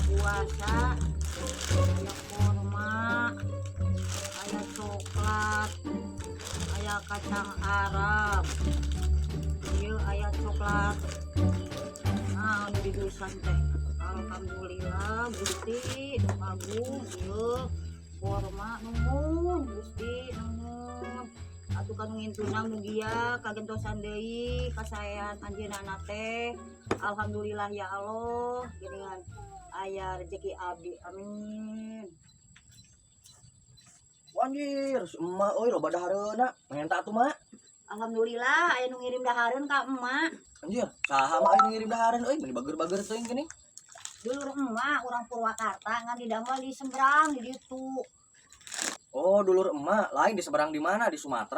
Puasa aya korma, aya coklat, aya kacang Arab. Ieu aya coklat. Nah, anu didusan teh. Alhamdulillah, Gusti nu agung ieu korma, nuhun Gusti, nuhun. Atuh kanu ngintuna mugia kagentosan deui kasaean anjeunna teh. Alhamdulillah ya Allah, geuningan aya rezeki abdi. Amin. Anjir, si emak euy, loba dahareuna. Menta atuh, Mak. Alhamdulillah aya nu ngirim dahareun ka emak. Anjir, saha, Mak, euy, nu ngirim dahareun euy, meuni bager-bager teuing geuning? Dulur emak urang Purwakarta, ngan didamel di seberang di ditu. Oh, dulur emak, lain di seberang di mana? Di Sumatera.